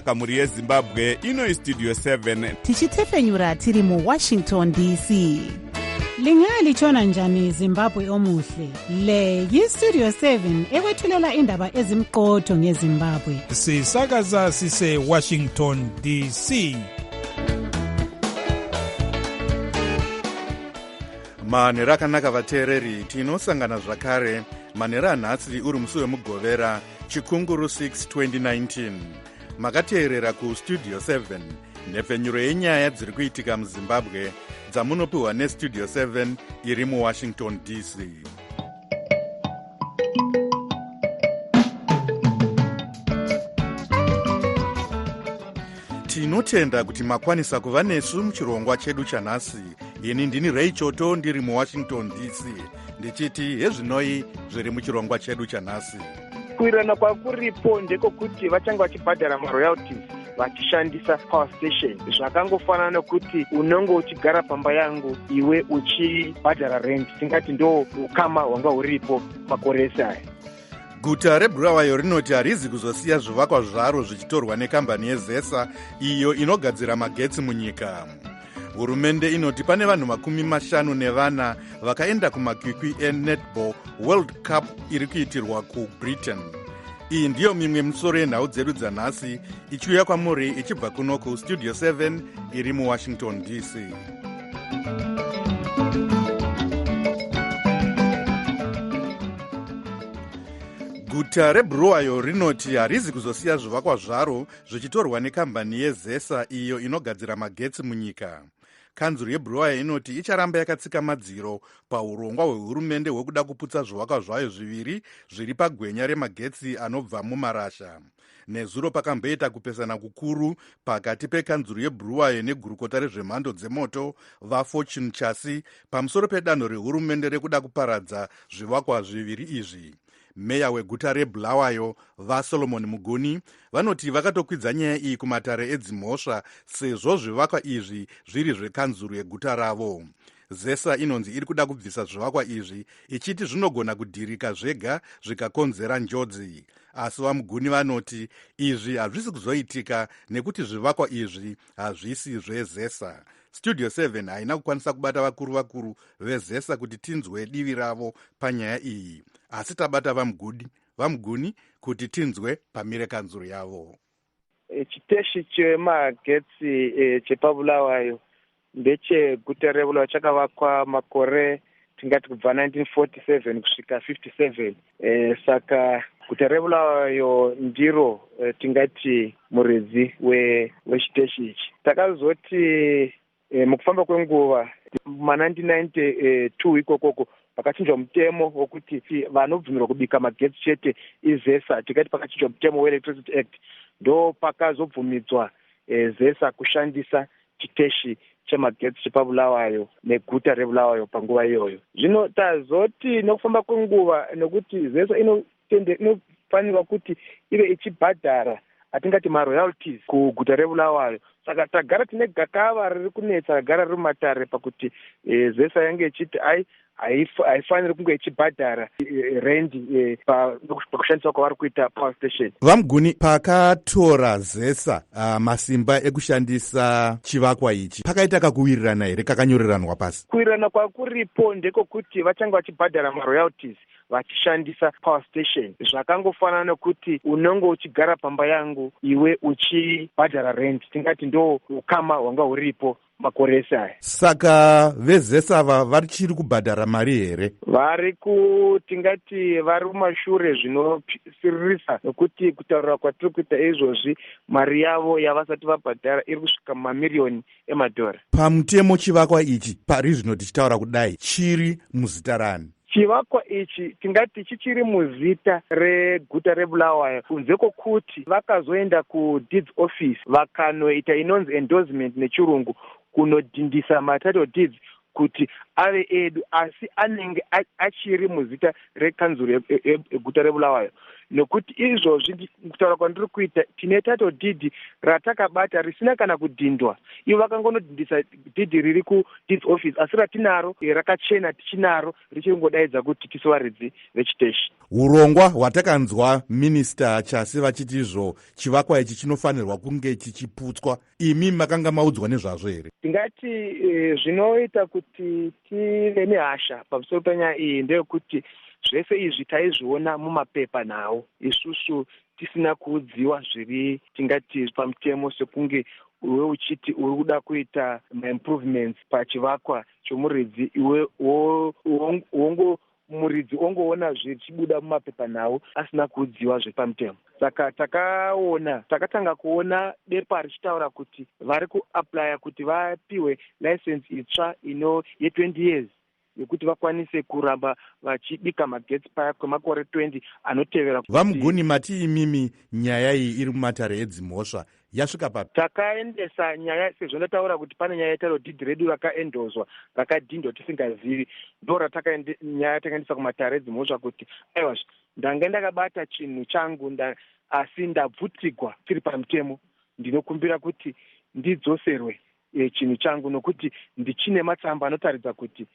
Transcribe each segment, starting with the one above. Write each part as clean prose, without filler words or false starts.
Kamuri yeZimbabwe ino iStudio 7. Tichitefenyura tiri muWashington DC. Lingalitshona njani Zimbabwe omuhle? Le yiStudio 7 ekwethulela indaba ezimqotho ngeZimbabwe. Sisakaza sise Washington DC. Manheru akanaka vateereri, tinosangana zvakare manheru anhasi uri musi weMugovera, Chikunguru 6 2019. Makateerera kuStudio 7, nhepfenyuro yenyaya dziri kuitika muZimbabwe dzamunopiwa neStudio 7 iri muWashington DC. Tinotenda kuti makwanisa kuva nesu muchirongwa chedu chanhasi. Ini ndini Ray Choto, ndiri muWashington DC, ndichiti hezvinoi zviri muchirongwa chedu chanhasi. Kuwirirana kwakuripo ndekwekuti vachange vachibhadhara maroyalties vachishandisa power station. Zvakangofanana nekuti unenge uchigara pamba yangu, iwe uchibhadhara rent. Tingati ndo ukama hwanga huripo makore ese aya. Guta reBulawayo rinoti harizi kuzosiya zvivakwa zvaro zvichitorwa nekambani yeZESA, iyo inogadzira magetsi munyika. Hurumende inoti pane vanhu 54 vakaenda kumakwikwi enetball World Cup iri kuitirwa kuBritain. Iyi ndiyo mimwe misoro yenhau dzedu dzanhasi, ichiuya kwamuri ichibva kuno kuStudio 7 iri muWashington DC. Guta reBulawayo rinoti harizi kuzosiya zvivakwa zvaro zvichitorwa nekambani yeZESA, iyo inogadzira magetsi munyika. Kanzuru yeBulawayo inoti icharamba yakatsika madziro paurongwa hwehurumende hwekuda kuputsa zvivakwa zvayo zviviri zviri pagwenya remagetsi anobva mumarasha. Nezuro pakamboita kupesana kukuru pakati pekanzuru yeBulawayo negurukota rezvemhando dzemoto, VaFortune Chasi, pamusoro pedanho rehurumende rekuda kuparadza zvivakwa zviviri izvi. Meya weguta reBulawayo, VaSolomon Muguni, vanoti vakatokwidza nyaya iyi kumatare edzimhosva sezvo zvivakwa izvi zviri zvekanzuru yeguta ravo. ZESA inonzi iri kuda kubvisa zvivakwa izvi ichiti zvinogona kudhirika zvega zvikakonzera njodzi, asi VaMuguni vanoti izvi hazvisi kuzoitika nekuti zvivakwa izvi hazvisi zveZESA. Studio 7 haina kukwanisa kubata vakuru vakuru veZESA kuti tinzwe divi ravo panyaya iyi, asi tabata VaMuguni kuti tinzwe pamire kanzuru yavo. Chiteshi chemagetsi chepaBulawayo ndecheguta reBulawayo. Chakavakwa makore tingati kubva 1947 kusvika 57. Saka guta reBulawayo ndiro tingati muridzi wechiteshi ichi. Takazoti mukufamba kwenguva ma1992 ikokoko pakachinjwa mutemo wokuti vanobvumirwa kubika magetsi chete iZESA. Tikati pakachinjwa mutemo weElectricity Act, ndo pakazobvumidzwa ZESA kushandisa chiteshi chemagetsi chepaBulawayo neguta reBulawayo panguva iyoyo. Zvino tazoti nokufamba kwenguva, nekuti ZESA inofanirwa kuti ive ichibhadhara atingati maroyalties kuguta reBulawayo, saka tagara tine gakava riri kunetsa, ragara riri mumatare pakuti ZESA yange ichiti ai, haifaniri kunge ichibhadhara rendi pakushandiswa kwavari kuita power station. VaMuguni, pakatora ZESA masimba ekushandisa chivakwa ichi, pakaita kakuwirirana here kakanyoreranwa pasi? Kuwirirana kwakuripo ndekwekuti vachange vachibhadhara maroyalties vachishandisa power station. Zvakangofanana nekuti unenge uchigara pamba yangu, iwe uchibhadhara rent. Tingati ndo ukama hwanga huripo makore ese aya. Saka veZESA ava vachiri kubhadhara mari here? Vari ku tingati vari kumashure zvinosiririsa, nekuti kutaurira kwatiri kuita izvozvi, mari yavo yavasati vabhadhara iri kusvika mumamiriyoni emadhora. Pamutemo, chivakwa ichi pari zvino tichitaura kudai chiri muzita rani? Chivakwa ichi tingati chichiri muzita reguta reBulawayo, kunze kwokuti vakazoenda kuDeeds Office vakanoita inonzi endorsement nechirungu, kunodhindisa matitle deeds kuti ave edu, asi anenge achiri muzita rekanzuru yeguta reBulawayo. Nokuti izvozvi, kutaura kwandiri kuita, tine title deed ratakabata risina kana kudhindwa. Ivo vakangonodhindisa deed riri kudeeds office, asi ratinaro rakachena, tichinaro richingodaidza kuti tisu varidzi vechiteshi. Urongwa hwatakanzwa Minista Chasi vachiti izvo chivakwa ichi chinofanirwa kunge chichiputswa, imi makanga maudzwa nezvazvo here? Tingati zvinoita kuti tive nehasha pamusoro penyaya iyi ndeyekuti zvese izvi taizviona mumapepa nhau, isusu tisina kuudziwa zviri, tingati, pamutemo, sekunge iwe uchiti uri kuda kuita maimprovements pachivakwa chomuridzi, iwe wongo muridzi ongoona zvichibuda mumapepa nhau asina kuudziwa zviri pamutemo. Saka takaona, takatanga kuona bepa richitaura kuti vari kuapplya kuti vapiwe license itsva ino ye20 years, yekuti vakwanise kuramba vachibika magetsi paya kwemakore 20 anotevera. VaMuguni, mati imimi nyaya iyi iri mumatare edzimhosva, yasvika papi? Takaendesa nyaya, sezvo ndataura kuti pane nyaya yetitle deed redu rakaendoswa, rakadhindwa tisingazivi. Ndo nyaya takaendesa kumatare edzimhosva kuti aiwa, ndange ndakabata chinhu changu asi ndabvutigwa tiri pamutemo. Ndinokumbira kuti ndidzoserwe chinhu changu, nokuti ndichine matsamba anotaridza kuti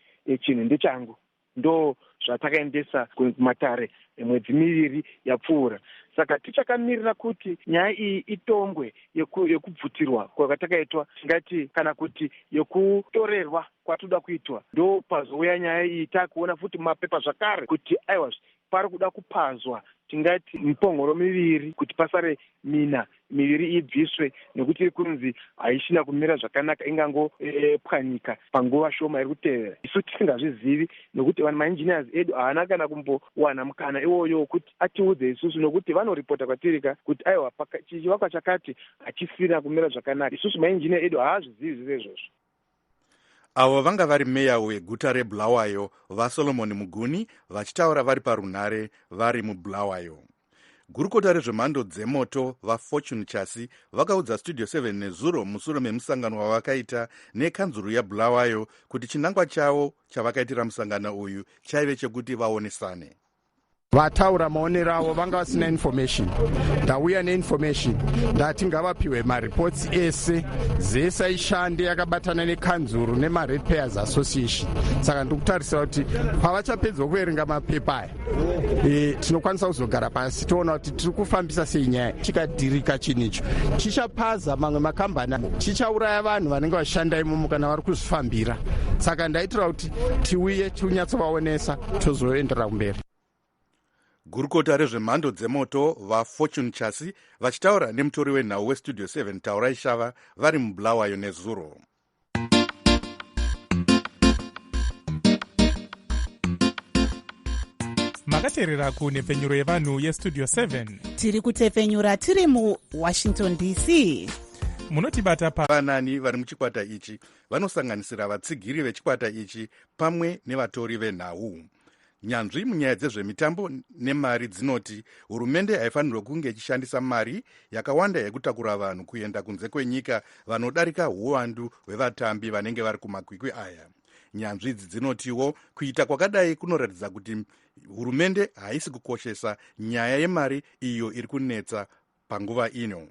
chinhu ndechangu. Ndo zvatakaendesa kumatare mwedzi 2 yapfuura. Saka tichakamirira kuti nyaya iyi itongwe, yekubvutirwa kwatakaitwa, tingati, kana kuti yekutorerwa kwatoda kuitwa. Ndo pazouya nyaya iyi, takuona futi mumapepa zvakare kuti aiwa, pari kuda kupazwa, tingati, mipongoro miviri kuti pasare mina, miviri ibviswe, nekuti iri kunzi haisina kumira zvakanaka, ingangopwanyika panguva shoma iri kutevera, isu tisingazvizivi, nekuti vanhu maengineers edu haana kana kumbowana mukana iwoyo wekuti atiudze isusu, nokuti vanoripota kwatirika kuti aiwa, chivakwa chakati hachisina kumira zvakanaka. Isusu maengineer edu haazvizivi zvise izvozvo. Avo vanga vari meya weguta reBulawayo, VaSolomon Muguni, vachitaura vari parunhare vari muBulawayo. Gurukota rezvemhando dzemoto, VaFortune Chasi, vakaudza Studio 7 nezuro mushure memusangano wavakaita nekanzuru yaBulawayo kuti chinangwa chavo chavakaitira musangano uyu chaive chekuti vaonesane. Vataura maonero avo, vanga vasina information. Ndauya neinformation, ndati ngavapiwe mareports ese. ZESA ishande yakabatana nekanzuru nemaratepayers association. Saka ndiri kutarisira kuti pavachapedzwa kuverenga mapepa aya, tinokwanisa kuzogara pasi toona kuti tiri kufambisa sei nyaya. Chikadhirika chinhu icho, chichapaza mamwe makambani, chichauraya vanhu vanenge vachishanda imomo kana vari kuzvifambira. Saka ndaitira kuti tiuye tinyatsovaonesa, tozoenderera kumberi. Gurukota rezvemhando dzemoto, VaFortune Chasi, vachitaura nemutori wenhau weStudio 7 Taurai Shava vari muBulawayo nezuro. Makateerera kunhepfenyuro yevanhu yeStudio 7. Tiri kutepfenyura tiri muWashington DC. Munotibata pa Vanani vari muchikwata ichi vanosanganisira vatsigiri vechikwata ichi pamwe nevatori venhau. Nyanzvi munyaya dzezvemitambo nemari dzinoti hurumende haifanirwe kunge ichishandisa mari yakawanda yekutakura vanhu kuenda kunze kwenyika vanodarika uwandu hwevatambi vanenge vari kumakwikwi aya. Nyanzvi idzi dzinotiwo kuita kwakadai kunoratidza kuti hurumende haisi kukoshesa nyaya yemari iyo iri kunetsa panguva ino.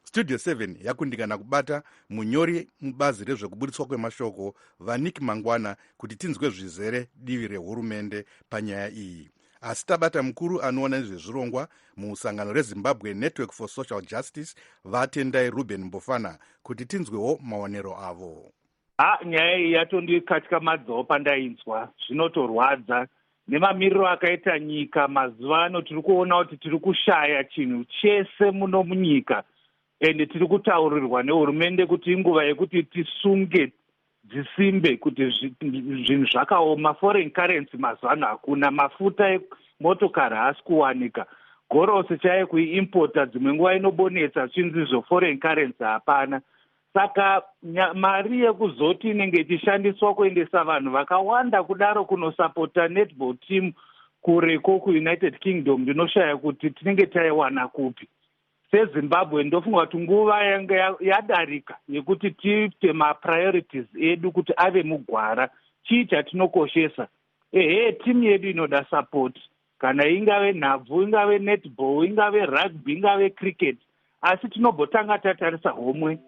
Studio 7 yakundikana kubata munyori mubazi rezvekuburitswa kwemashoko, vaNick Mangwana, kuti tinzwe zvizere divi rehurumende panyaya iyi, asi tabata mukuru anoona nezvezvirongwa musangano reZimbabwe Network for Social Justice, VaTendai Ruben Mbofana, kuti tinzwewo maonero avo. Ha, nyaya iyi yatondikatyamadzawo pandainzwa. Zvinotorwadza nemamiriro akaita nyika mazuva ano. Tiri kuona kuti tiri kushaya chinhu chese muno munyika, ende tiri kutaurirwa nehurumende kuti inguva yekuti tisunge dzisimbe, kuti zvinhu zvakaoma. Foreign currency mazuva ano hakuna, mafuta emotokari haasi kuwanika, gorosi chaiyo kuiimpota dzimwe nguva inobonetsa, zvichinzi zvo foreign currency hapana. Saka mari yekuzoti inenge ichishandiswa kuendesa vanhu vakawanda kudaro kunosapota netball team kureko kuUnited Kingdom, ndinoshaya kuti tinenge taiwana kupi seZimbabwe. Ndofunga kuti nguva yanga yadarika yekuti tiite mapriorities edu kuti ave mugwara. Chii chatinokoshesa? Ehe, timu yedu inoda support. Kana ingave nhabvu, ingave netball, ingave rugby, ingave cricket, asi tinombotanga tatarisa homwe.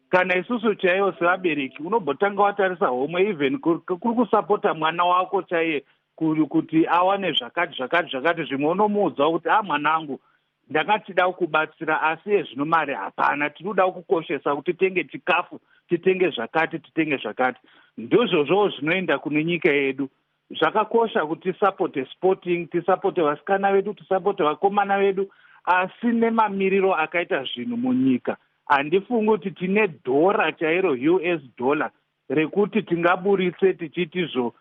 Kana isusu chaivo sevabereki, unombotanga watarisa homwe, even kuri kusapota mwana wako chaiye kuti awane zvakati zvakati zvakati. Zvimwe unomuudzawo kuti, "A, mwanangu, ndakatida kukubatsira, asi ezvino mari hapana. Tinoda kukoshesa kuti titenge chikafu, titenge zvakati, titenge zvakati." Ndizvozvowo zvinoenda kune nyika yedu. Zvakakosha kuti tisapote sporting, tisapote vasikana vedu, tisapote vakomana vedu, asi nemamiriro akaita zvinhu munyika, handifungi kuti tine dhora chairo, US dollar, rekuti tingaburitse tichitizvo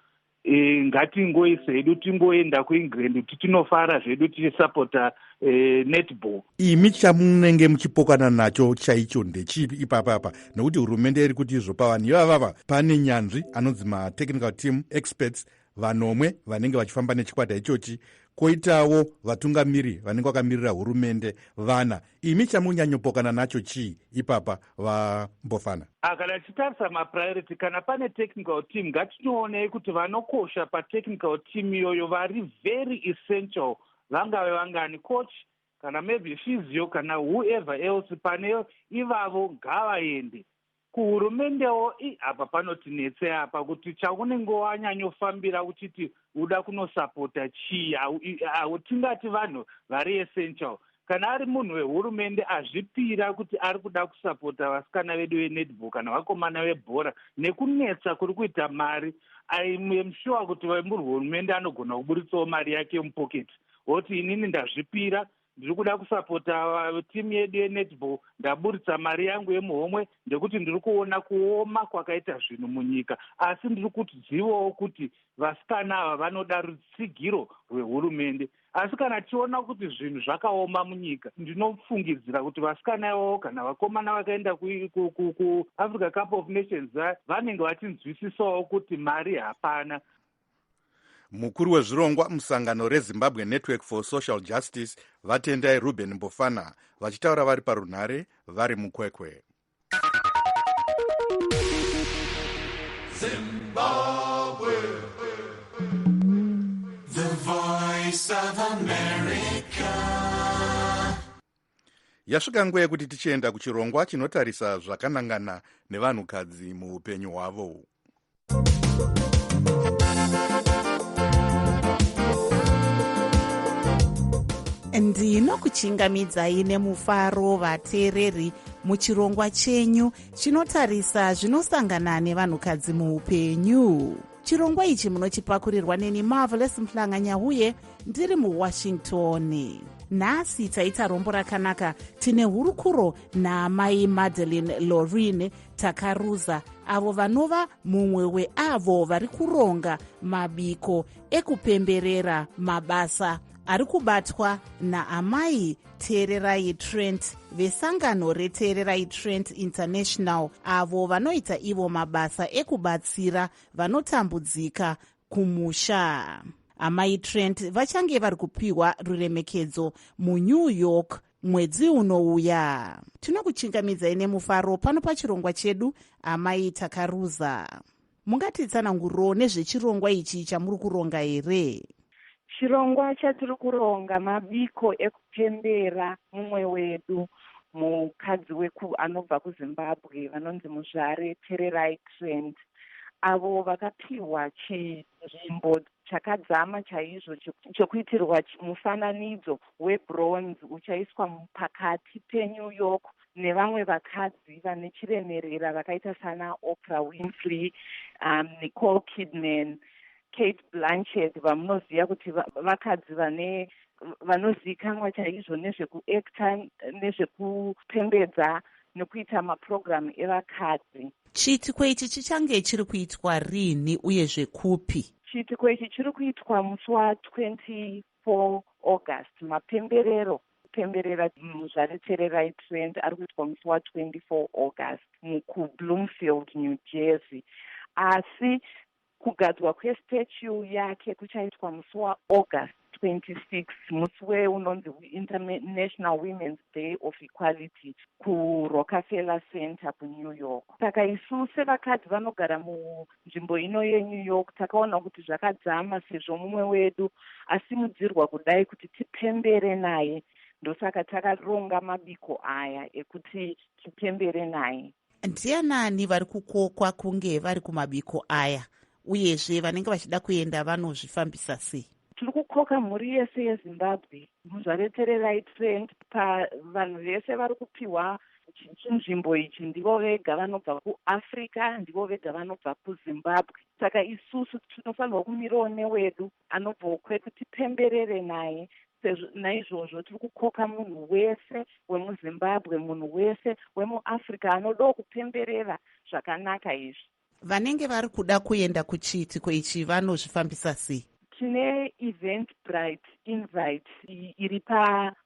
ngatingoise hedu, tingoenda kuEngland titinofara zvedu tichisapota netball. Imi chamunenge muchipokana nacho chaicho ndechipi ipapapa? Nekuti hurumende iri kuti izvo pavanhu ivavava pane nyanzvi anonzi matechnical team experts vanomwe vanenge vachifamba nechikwata ichochi, kwoitawo vatungamiri vanenge vakamirira hurumende vana. Imi chamunyanyopokana nacho chii ipapa, VaMbofana? Kana tichitarisa mapriority, kana pane technical team, ngatinoonei kuti vanokosha patechnical team iyoyo, vari very essential, vangave vangani, coach kana maybe physio kana whoever else. Pane ivavo ngavaende. Kuhurumendewo apa panotinetse apa kuti chaunenge wanyanyofambira uchiti uda kunosapota chii? Tingati vanhu vari essential, kana ari munhu wehurumende azvipira kuti ari kuda kusapota vasikana vedu venetball kana vakomana vebhora, nekunetsa kuri kuita mari, I'm sure kuti vemuhurumende anogona kuburitsawo mari yake mupoketi, woti, "Inini ndazvipira, ndiri kuda kusapota timu yedu yenetball, ndaburitsa mari yangu yemuhomwe ndekuti ndiri kuona kuoma kwakaita zvinhu munyika, asi ndiri kuzivawo kuti vasikana ava vanoda rutsigiro rwehurumende." Asi kana tichiona kuti zvinhu zvakaoma munyika, ndinofungidzira kuti vasikana ivavo kana vakomana vakaenda kuAfrica Cup of Nations vanenge vachinzwisisawo kuti mari hapana. Mukuru wezvirongwa musangano reZimbabwe Network for Social Justice, VaTendai Ruben Mbofana, vachitaura vari parunhare vari muKwekwe. Zimbabwe, the Voice of America. Yasvika nguva yekuti tichienda kuchirongwa chinotarisa zvakanangana nevanhukadzi muupenyu hwavo. Ndinokuchingamidzai nemufaro, vateereri, muchirongwa chenyu chinotarisa zvinosangana nevanhukadzi muupenyu. Chirongwa ichi munochipakurirwa neni, Marvelous Mhlanga-Nyahuye, ndiri muWashington. Nhasi taita rombo rakanaka, tine hurukuro naamai Madeline Lorin Takaruza, avo vanova mumwe weavo vari kuronga mabiko ekupemberera mabasa ari kubatwa naamai Teererai Trent vesangano reTeererai Trent International, avo vanoita ivo mabasa ekubatsira vanotambudzika kumusha. Amai Trent vachange vari kupiwa ruremekedzo muNew York mwedzi unouya. Tinokuchingamidzai nemufaro pano pachirongwa chedu, amai Takaruza. Mungatitsananguriro nezvechirongwa ichi chamuri kuronga here? Chirongwa chatiri kuronga mabiko ekupembera mumwe wedu, mukadzi weku anobva kuZimbabwe, vanonzi Muzvare Tererai Trent, avo vakapiwa chinzvimbo chakadzama chaizvo chokuitirwa mufananidzo webronze uchaiswa pakati peNew York nevamwe vakadzi vane chiremerera vakaita sana Oprah Winfrey, Nicole Kidman, Kate Blanchett, vamunoziva kuti vakadzi vane vanozivikanwa chaizvo nezvekuacta, nezvekupembedza nekuita mapurogiramu evakadzi. Chiitiko ichi chichange chiri kuitwa riini uyezve kupi? Chiitiko ichi chiri kuitwa musi wa24 August. Mapemberero kupemberera Muzvare Tererai Trent ari kuitwa musi wa24 August kuBloomfield, New Jersey, asi kugadzwa kwestatue yake kuchaitwa musi waAugust. wa26, musi weunonzi International Women's Day of Equality, kuRockefeller Center kuNew York. Saka isu sevakadzi vanogara munzvimbo ino yeNew York takaona kuti zvakadzama, sezvo mumwe wedu asimudzirwa kudai, kuti tipembere naye. Ndosaka takaronga mabiko aya ekuti tipembere naye. Ndianani vari kukokwa kunge vari kumabiko aya, uyezve vanenge vachida kuenda vanozvifambisa sei? Tiri kukoka mhuri yese yeZimbabwe. Muzvare Tererai Trent, pavanhu vese vari kupiwa chinzvimbo ichi, ndivo vega vanobva kuAfrica, ndivo vega vanobva kuZimbabwe. Saka isusu tinofanirwa kumirawo newedu anobvawo kwedu, tipemberere naye. Naizvozvo tiri kukoka munhu wese wemuZimbabwe, munhu wese wemuAfrica anodawo kupemberera zvakanaka izvi. Vanenge vari kuda kuenda kuchiitiko ichi vanozvifambisa sei? Tine Eventbrite invite iri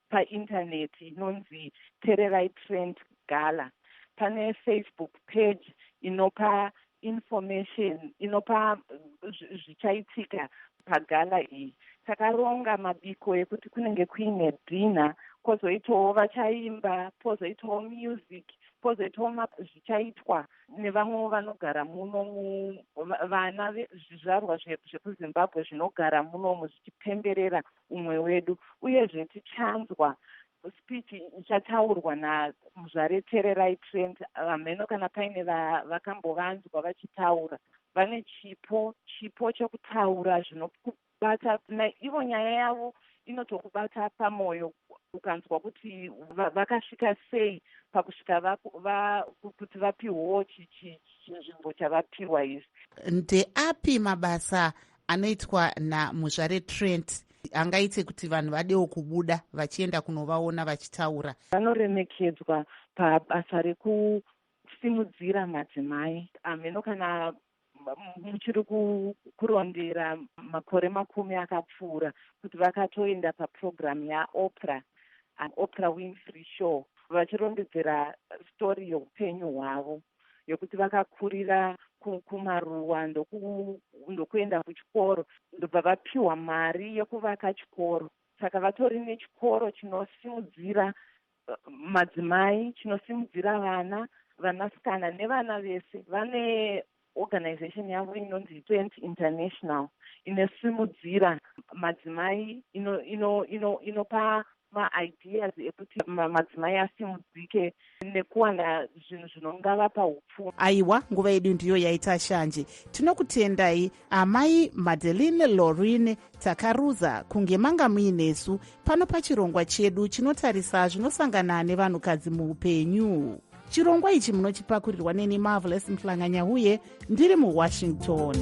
paintaneti inonzi Tererai Trent Gala. Pane Facebook page inopa information, inopa zvichaitika pagala iyi. Takaronga mabiko ekuti kunenge kuine dinner, kwozoitawo vachaimba, kwozoitawo music, kwozoitawo zvichaitwa nevamwewo vanogara muno, vana, zvizvarwa zvekuZimbabwe zvinogara munomu, zvichipemberera umwe wedu. Uyezve tichanzwa speech ichataurwa naMuzvare Tererai Trent. Hameno kana paine vakambovanzwa vachitaura. Vane chipo chekutaura zvinokubata ivo. Nyaya yavo inotokubata pamwoyo ukanzwa kuti vakasvika sei pakusvika kuti vapiwewo chinzvimbo chavapiwa izvi. Ndeapi mabasa anoitwa naMuzvare Trent angaite kuti vanhu vadewo kubuda vachienda kunovaona vachitaura? Vanoremekedzwa pabasa rekusimudzira madzimai. Hameno kana muchiri kurondera makore 10 akapfuura kuti vakatoenda papurogiramu yaOprah, Oprah Winfrey Show, vachirondedzera stori youpenyu hwavo, yokuti vakakurira kumaruwa, ndokuenda kuchikoro, ndobva vapiwa mari yekuvaka chikoro. Saka vatori nechikoro chinosimudzira madzimai, chinosimudzira vana, vanasikana nevana vese. Vane organization yavo inonzi Trent International, inosimudzira madzimai, inopa maideas ekuti madzimai asimudzike nekuwana zvinhu zvinongavapa upfumi. Aiwa, nguva yedu ndiyo yaita shanje. Tinokutendai, Amai Madeline Lorin Takaruza, kunge manga muinesu pano pachirongwa chedu chinotarisa zvinosangana nevanhukadzi muupenyu. Chirongwa ichi munochipakurirwa neni, Marvelous Mhlanganyauye, ndiri muWashington.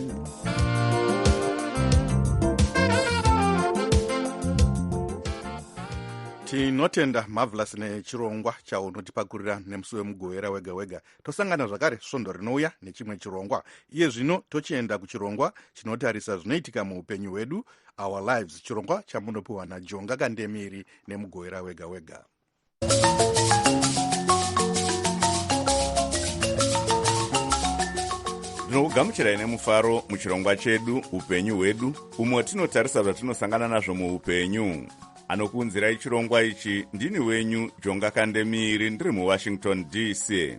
Tinotenda, Marvelous, nechirongwa chaunotipakurira nemusi weMugovera wega wega. Tosangana zvakare svondo rinouya nechimwe chirongwa. Iye zvino tochienda kuchirongwa chinotarisa zvinoitika muupenyu hwedu, Our Lives, chirongwa chamunopiwa naJonga Kandemiri neMugovera wega wega. Ndinokugamuchirai nemufaro muchirongwa chedu Upenyu Hwedu, umo tinotarisa zvatinosangana nazvo muupenyu. Anokuunzirai chirongwa ichi ndini wenyu Jonga Kandemiri, ndiri muWashington DC.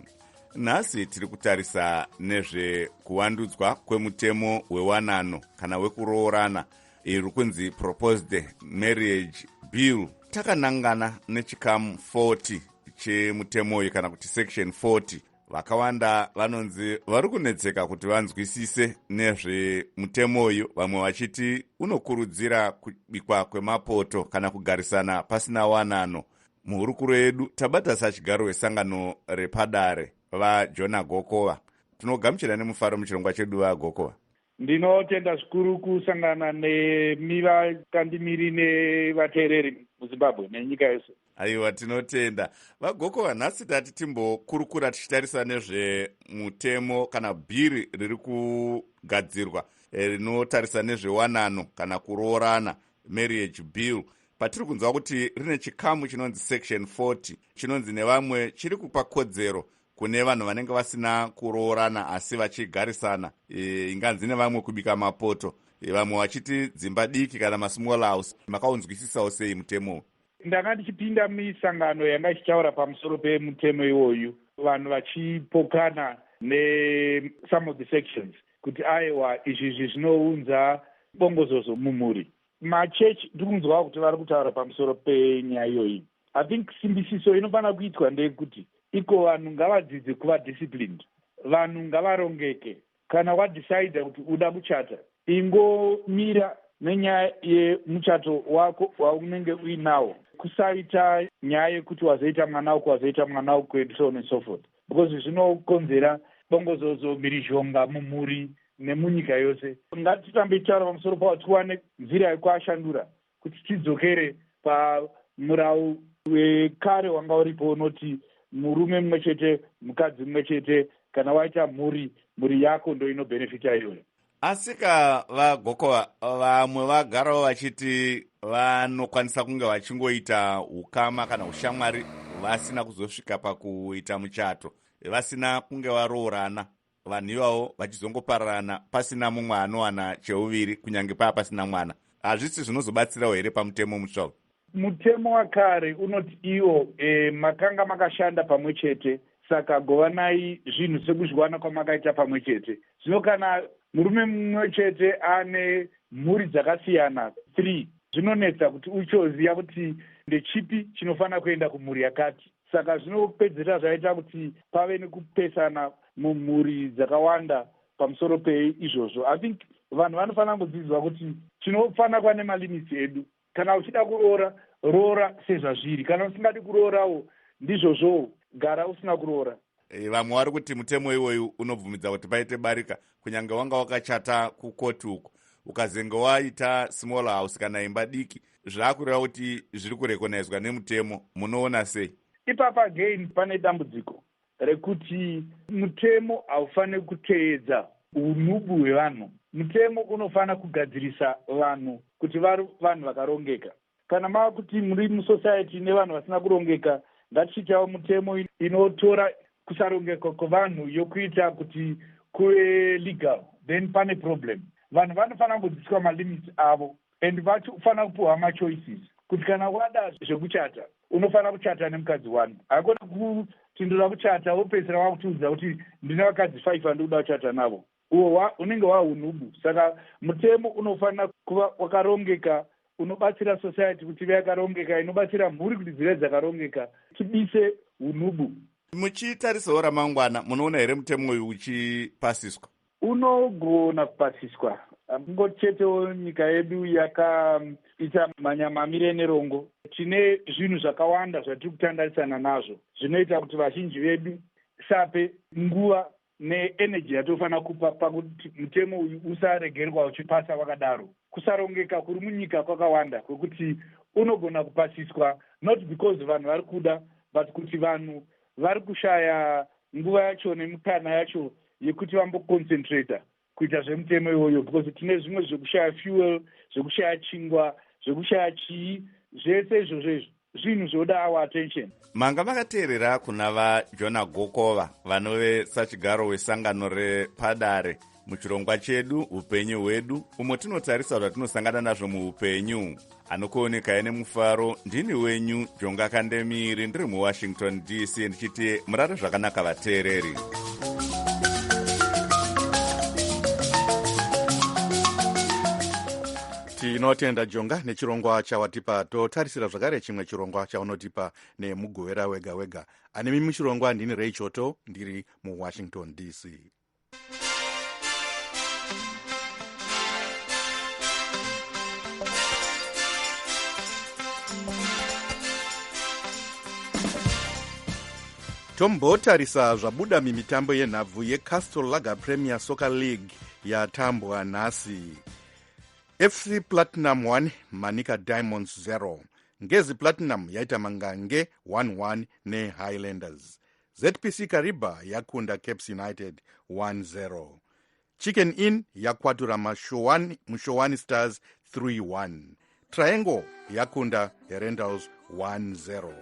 Nhasi tiri kutarisa nezvekuvandudzwa kwemutemo wewanano kana wekuroorana, iri kunzi Proposed Marriage Bill, takanangana nechikamu 40 chemutemo uyu, kana kuti section 40. Vakawanda vanonzi vari kunetseka kuti vanzwisise nezvemutemo uyu, vamwe vachiti unokurudzira kubikwa kwemapoto kana kugarisana pasina wanano. Muhurukuro yedu tabata sachigaro wesangano rePadare, VaJona Gokova. Tinogamuchira nemufaro muchirongwa chedu, VaGokova. Ndinotenda zvikuru kusangana nemi, VaKandimiri, nevateereri muZimbabwe nenyika yose. Aiwa, tinotenda, VaGokova. Nhasi tati timbokurukura tichitarisa nezvemutemo kana bhiri riri kugadzirwa rinotarisa nezvewanano kana kuroorana, marriage bill, patiri kunzwa kuti rine chikamu chinonzi section 40, chinonzi nevamwe chiri kupa kodzero kune vanhu vanenge vasina kuroorana asi vachigarisana, inganzi nevamwe kubika mapoto. Vamwe vachiti dzimba diki kana masmall house. Makaunzwisisawo sei mutemo? Ndanga ndichipinda misangano yanga ichitaura pamusoro pemutemo iwoyu, vanhu vachipokana nesome of the sections kuti aiwa, izvizvi zvinounza bongozozo mumhuri. Machechi ndiri kunzwawo kuti vari kutaura pamusoro penyaya iyoyi. I think simbisiso inofanira kuitwa ndeyekuti iko vanhu ngavadzidze kuva disciplined, vanhu ngavarongeke. Kana wadhisaidha kuti uda kuchata, ingomira nenyaya yemuchato wako waunenge uinawo. Kusaita nyaya yekuti wazoita mwana uku, wazoita mwana uku, and so on and so forth, because zvinokonzera bongozozo, mhirizhonga mumhuri nemunyika yose. Ngatirambe tichitaura pamusoro pawo, tiwane nzira yekuashandura kuti tidzokere pamurau wekare wanga uripo unoti murume mumwe chete, mukadzi mumwe chete. Kana waita mhuri, mhuri yako ndo inobhenefita iyoyo. Asika VaGokova, vamwe vagarawo vachiti vanokwanisa kunge vachingoita ukama kana ushamwari vasina kuzosvika pakuita muchato, vasina kunge varoorana, vanhu ivavo vachizongopararana pasina mumwe anowana cheuviri, kunyange paa pasina mwana. Hazvisi zvinozobatsirawo here pamutemo mutsva? Mutemo wakare unoti iwo makanga makashanda pamwe chete, saka govanai zvinhu sekuzviwana kwamakaita pamwe chete. Zvino kana murume mumwe chete ane mhuri dzakasiyana three, zvinonetsa kuti uchoziva kuti ndechipi chinofanira kuenda kumhuri yakati. Saka zvinopedzisira zvaita kuti pave nekupesana mumhuri dzakawanda pamusoro peizvozvo. I think vanhu vanofanira kudzidzwa kuti tinofanira kuva nemalimits edu. Kana uchida kuroora, roora sezvazviri. Kana usingadi kuroorawo, ndizvozvowo, gara usina kuroora. Vamwe vari kuti mutemo iwoyu unobvumidza kuti paite barika, kunyange wanga wakachata kukoti uku, ukazenge waita small house kana imba diki, zvaakureva kuti zviri kurekonaizwa nemutemo. Munoona sei? Ipapa again pane dambudziko rekuti mutemo haufaniri kuteedza unhubu hwevanhu. Mutemo unofanira kugadzirisa vanhu kuti vari vanhu vakarongeka. Kana mava kuti muri musociety nevanhu vasina kurongeka, ngatichiitawo mutemo inotora kusarongeka kwevanhu yokuita kuti kuve legal, then pane problem. Vanhu vanofanira kungodzidziswa malimits avo and vachofanira kupiwa machoices kuti kana wada zvekuchata, unofanira kuchata nemukadzi one. Haikona kuti ndoda kuchata, wopedzisira wakutiudza kuti ndine vakadzi five vandikuda kuchata navo. Uwo unenge wahunhubu. Saka mutemo unofanira kuva wakarongeka, unobatsira society kuti ive yakarongeka, inobatsira mhuri kuti dzive dzakarongeka, tibise unhubu. Muchitarisawo ramangwana, munoona here mutemo uyu uchipasiswa? Unogona kupasiswa, kungoti chetewo nyika yedu yakaita manyama amire nerongo. Tine zvinhu zvakawanda zvatiri kutandarisana nazvo zvinoita kuti vazhinji vedu sape nguva neenergy yatofanira kupa pakuti mutemo uyu usaregerwa uchipasa wakadaro. Kusarongeka kuri munyika kwakawanda kwekuti unogona kupasiswa not because vanhu vari kuda, but kuti vanhu vari kushaya nguva yacho nemikana yacho yekuti vamboconcentrata kuita zvemutemo iwoyo, because tine zvimwe zvekushaya fuel, zvekushaya chingwa, zvekushaya chii, zvese izvozvo. Izvo zvinhu zvoda our attention. Manga makateerera kuna VaJona Gokova, vanove sachigaro wesangano rePadare, muchirongwa chedu Upenyu Hwedu, umo tinotarisa zvatinosangana nazvo muupenyu. Anokuonekai nemufaro ndini wenyu Jonga Kandemiri, ndiri muWashington DC, ndichiti murare zvakanaka, vateereri. Tinotenda Jonga nechirongwa chawatipa. Totarisira zvakare chimwe chirongwa chaunotipa nemugovera wega wega. Anemi muchirongwa ndini Rei Choto, ndiri muWashington DC. Tombotarisa zvabuda mimitambo yenhabvu yeCastle Lager Premier Soccer League yatambwa nhasi. FC Platinum 1, Manica Diamonds 0. Ngezi Platinum yaita mangange 1-1 neHighlanders. ZPC Kariba yakunda Caps United 1-0. Chicken Inn yakwatura Mushowani Stars 3-1. Triangle yakunda Herentals 1-0.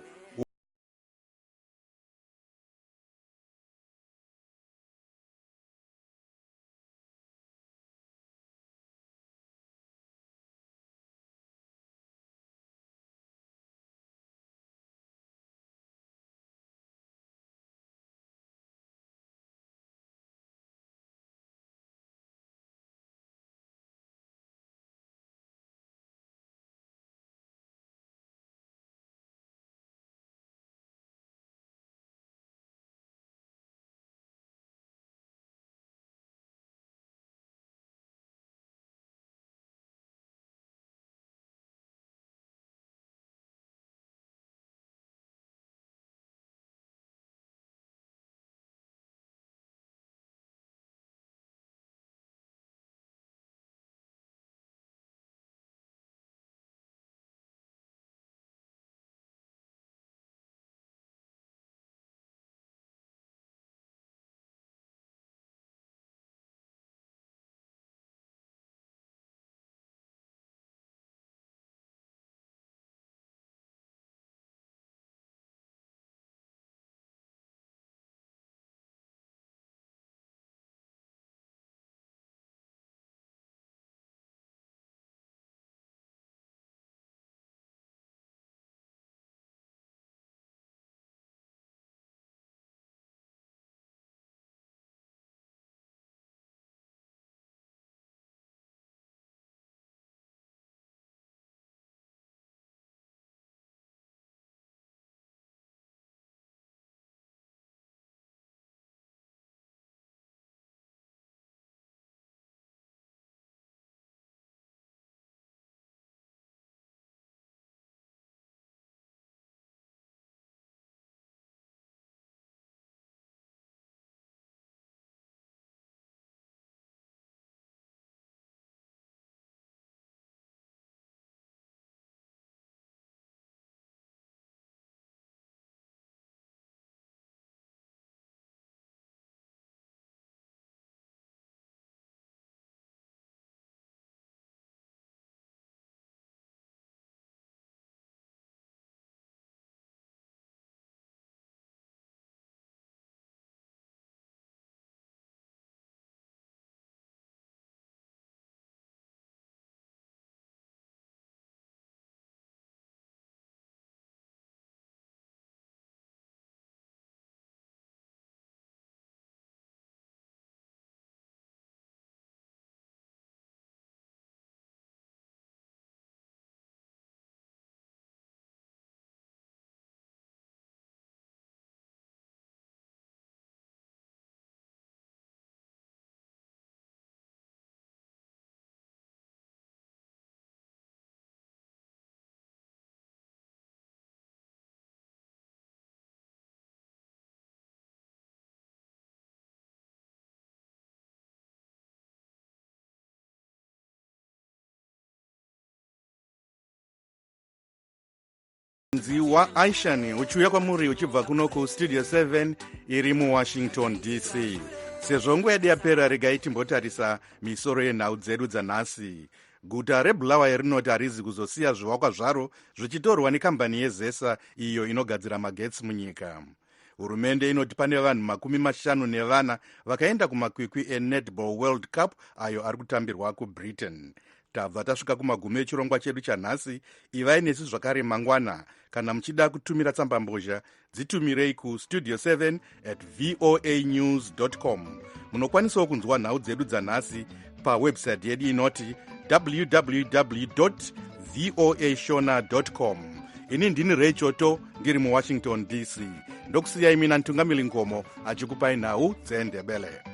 Nzi waAishan uchiuya kwamuri uchibva kuno kuStudio 7 iri muWashington DC. Sezvo nguva yedu yapera, regai timbotarisa misoro yenhau dzedu dzanhasi. Guta reBulawayo rinoti harizi kuzosiya zvivakwa zvaro zvichitorwa nekambani yeZESA, iyo inogadzira magetsi munyika. Hurumende inoti pane vanhu 54 vakaenda kumakwikwi eNetball World Cup ayo ari kutambirwa kuBritain. Tabva tasvika kumagumo echirongwa chedu chanhasi. Ivai nesu zvakare mangwana. Kana muchida kutumira tsambambozha, dzitumirei kustudio 7@voanews.com. Munokwanisawo kunzwa nhau dzedu dzanhasi pawebsite yedu inoti www.voashona.com. Ini ndini Ray Choto, ndiri muWashington DC. Ndokusiyai mina Ntungamili Nkomo achikupai nhau dzeNdebele.